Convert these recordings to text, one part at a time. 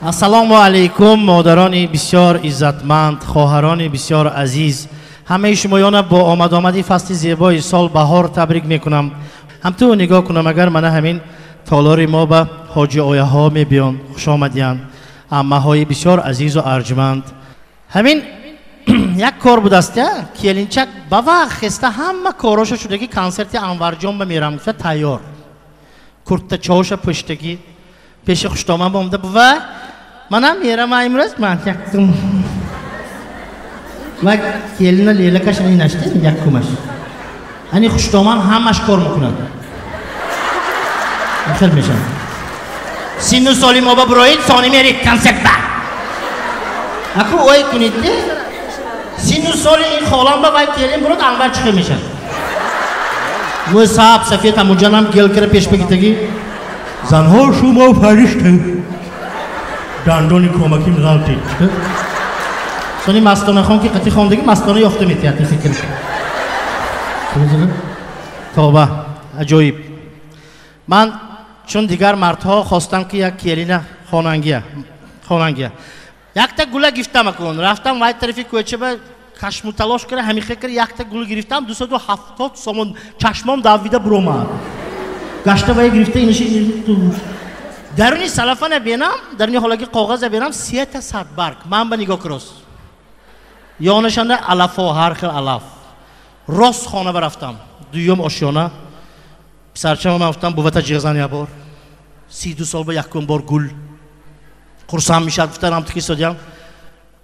Ассалому алайкум, модарони бисёр иззатманд, хоҳарони бисёр азиз. Ҳамаи шумоёна бо омад-омади фасли зебои сол баҳор табрик мекунам. Ҳамту нигоҳ кунам, агар мана ҳамин толори мо ба ҳоҷи ояҳо мебиён, хушомадиянд, аммаҳои бисёр азизу арҷманд. Ҳамин як кор будаст, келинчак ба вақт хеста ҳама короша шудаги консерти Анварҷон ба мерам гуфта тайёр. Куртачоша пӯштагӣ пеши хуштоман ба омада бува манам мерам имрӯз ман якум ва келина лелакаш ани нашта якумаш ани хуштоман ҳамаш кор мекунад. Хел мешавад. Синну соли мо ба буроид сони мерид консерт ба. Аку ой кунед синну соли ин холам ба вай келин бурод Анвар чӣ хел мешавад? Мӯй саб сафед ҳамунҷанам гел кара пеш бигитагӣ. Занҳо шумо фаришта. Дандони кӯмаким ғалтид. Сони Мастонахон ки қати хондагӣ Мастона ёфта метиҳад фикр. Тоба, аҷоиб. Ман чун дигар мардҳо хостам ки як келина хонангия. Хонангия. Якта гула гирифтам акун. Рафтам вай тарафи кӯча ба кашму талош кара ҳамихе кара якта гул гирифтам 270 сомон чашмом давида буромад. Гашта вай гирифта иниши даруни салафана бенам, даруни ҳолаги коғаза бенам сета садбарг. Ман ба нигоҳ крос. Ёнашанда алафо, ҳар хел алаф. Рост хона барафтам. Дуюм ошёна. Писарчама ман гуфтам бувата ҷиғзан як бор. 32 сол ба якум бор гул. Хурсанд мешад гуфтам тики содиям.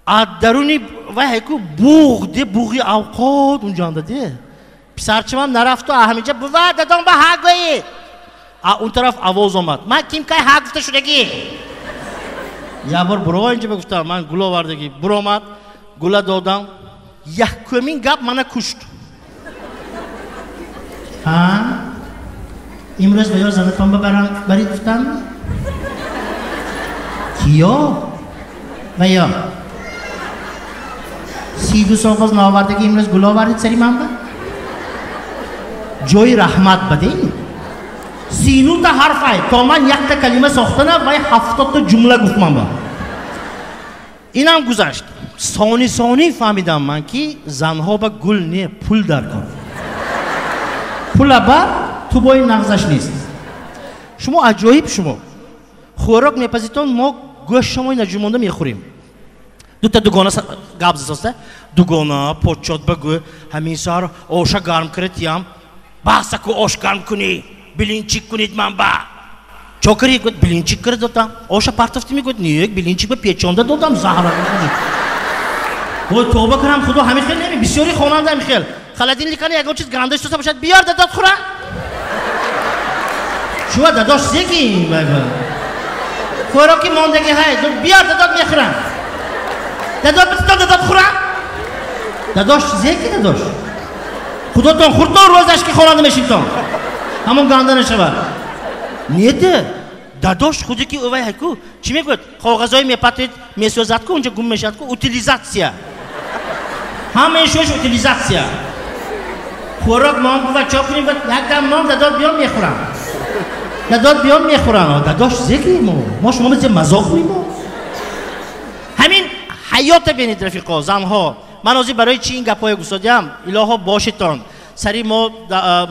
А даруни вай ҳайку буғ, де буғи авқот унҷанда де. Писарчамам нарафту а ҳаминҷа бува дадом ба ҳа гӯед. А он тараф овоз омад. Ман ким кай ҳа гуфта шудагӣ? Як бор буро инҷа ба гуфтам, ман гул овардагӣ. Буромад, гула додам. Якумин гап мана кушт. Ҳа? Имрӯз ба ё занатон ба барид гуфтам? Киё? Ва ё? 32 сол боз наовардагӣ имрӯз гул овардид сари ман ба? Ҷои раҳмат ба дени? 39 ҳарф ай то ман якта калима сохтана вай 70 ҷумла гуфт ман ба. Инам гузашт. Сони сони фаҳмидам ман ки занҳо ба гул не, пул даркор. Пула ба ту бои нағзаш нест. Шумо аҷоиб шумо. Хӯрок мепазитон, мо гӯшт шумои наҷумонда мехӯрем. Дута дугона гап засоста. Дугона почот ба гӯ ҳамин сар оша гарм кардиям. Басаку ош гарм кунӣ. Блинчик кунид ман ба. Чо кардӣ? Гуфт блинчик карда додам. Оша партофтӣ? Мегӯяд не, блинчик ба печонда додам заҳра. Ой тоба кунам худо ҳамин хел неми бисёри хонанда ҳамин хел. Холодильникани ягон чиз ганда шуста бошад биёр дадод хӯра. Шува дадош зеки хӯроки мондагӣ ҳай биёр дадод мехӯрам. Дадод битон дадод хӯрам. Дадош зеки дадош. Худотон хӯртон рӯзаш ки хонанда мешинтон. Ҳамон ганда нашавад. Неде дадош худи ки ӯвай ҳайку чӣ мегӯяд? Коғазҳои мепатид месӯзад ку унҷа гум мешавад ку утилизатсия. Ҳамаи шош утилизатсия. Хӯрок мон бува чо кунем якдам мон дадод биём мехӯрам. Дадод биём мехӯрам. Дадош зеки мо. Мо шумо зе мазоқ мо. Ҳамин ҳаёта бинед рафиқо, занҳо. Ман ҳозир барои чӣ ин гапҳое гуфтодиам? Илоҳо бошитон. Сари мо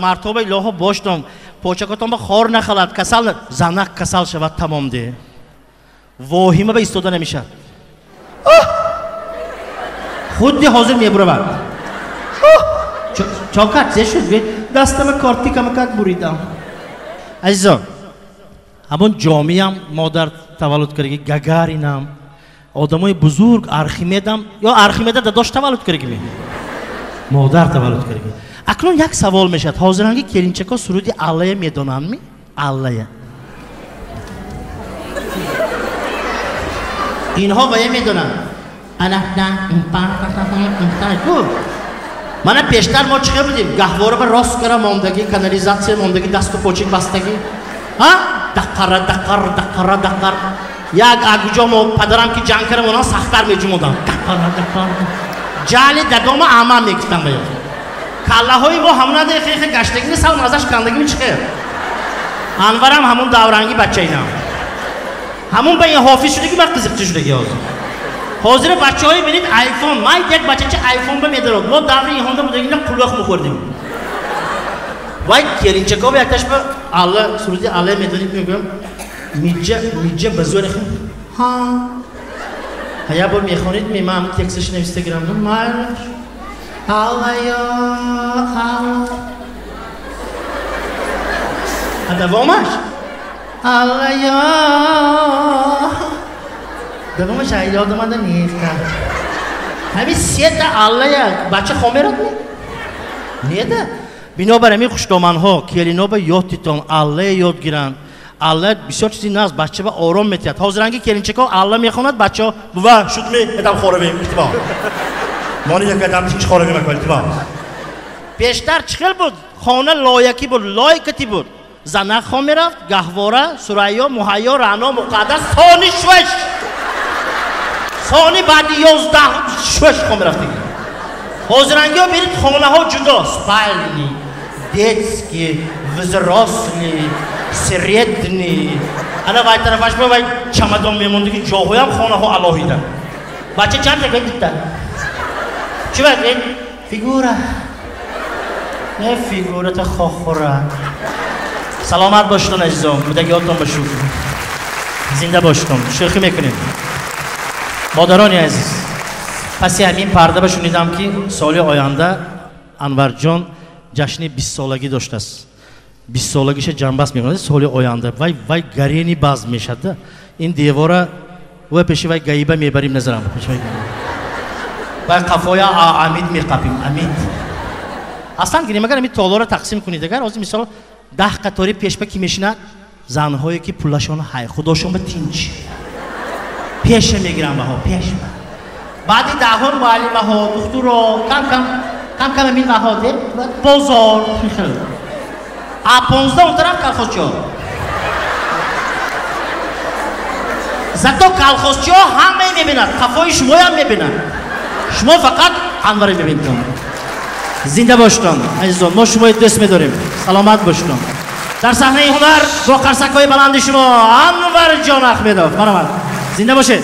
мардҳо ба илоҳо боштон. Почакотон ба хор нахалад, касал занак касал шавад тамом де. Воҳима ба истода намешавад. Худди ҳозир мебуравад. Чо кард? Зе шуд? Дастама кортикама как буридам. Азизон, ҳамон ҷомиам модар таваллуд кардаги, Гагаринам, одамои бузург, Архимедам, ё Архимеда дадош таваллуд кардаги, модар таваллуд кардаги. Акнун як савол мешавад. Ҳозиранги келинчако суруди Аллая медонанд ми? Аллая. Инҳо вая медонанд. Мана пештар мо чӣ хел будем? Гаҳвора ба рост кара мондагӣ, канализатсия мондагӣ, дасту почик бастагӣ. Ҳа? Дақара, дақар, дақара, дақар. Як агуҷо мо падарам ки ҷанг кара монан сахттар меҷумодам. Дақара, дақар. Ҷали дадома амам мегуфтам ба ёд. Каллаҳои мо ҳамона хехе гаштагӣ сал мазаш кандагӣ чӣ хел? Анварам ҳамон давранги бачаинам. Ҳамун ба ин ҳофиз шудаги ман қизиқчи шудаги ҳозир. Ҳозир бачаҳои бинед айфон, ман як бачача айфон ба медарод. Мо даври инҳонда будагина қулоқ мехӯрдем. Вай келинчаков якташ ба Алла суруди Алла медонид мегӯям. Миҷа миҷа ба зӯр ҳа. Я бор мехонед ми ман тексташ нависта гирам. Майлаш. Алла ё Алла. А давомаш? Алла ё. Давомаш ёдам ада нефта. Ҳамин сета Алла я бача хомерад ми? Неда? Бинобар ҳамин хушдоманҳо келино ба ёд титон, Алла ёд гиранд. Алла бисёр чизи наз бача ба ором метиҳад. Ҳозиранги келинчако Алла мехонад, бачаҳо бува шуд ми едам хоравем илтимос. Мони як едам тинч хоравем ака илтимос. Пештар чӣ хел буд? Хона лоякӣ буд, лойкати буд. Занак хон мерафт, гаҳвора, Сурайё, Муҳайё, Раъно, Муқаддас, сони шуш. Сони баъди 11 шуш хон мерафтиги. Ҳозирангиҳо берид хонаҳо ҷудо, спальни, детский, взрослый, средний. Ана вай тарафаш ба вай чамадон мемондиги ҷоҳоям хонаҳо алоҳида. Бача чанд та гӯед? Чӣ ба гӯед? Фигура. Не фигурата хохура. Саломат бошедон азизон, будагиётон ба шукр. Зинда бошедон. Шӯхӣ мекунем. Модарони азиз, паси ҳамин парда ба шунидам ки соли оянда Анварҷон ҷашни 20 солагӣ доштааст. 20 солагиша ҷамъбаст мекунад соли оянда. Вай вай гарени базм мешавад. Ин девора ва пеши вай гаиба мебарим назарам. Вай қафоя амид меқапим, амид. Аслан гирем агар ҳамин толорро тақсим кунед агар ҳозир мисол 10 қатори пешба ки мешинад занҳое ки пулашон ҳай худошон ба тинч пеша мегиранд баҳо пешба. Баъди даҳон муаллимаҳо, духтуро, кам кам кам кам ҳамин ваҳо бозор. А 15 он тараф колхозчиҳо. Зато колхозчиҳо ҳамае мебинад, қафои шумоям мебинад. Шумо фақат Анваре мебинедтон. Зинда бошедон, азизон, мо шумои дӯст медорем. Саломат бошедон. Дар саҳнаи ҳунар бо қарсакҳои баланди шумо Анварҷон Аҳмедов. Марҳамат. Зинда бошед.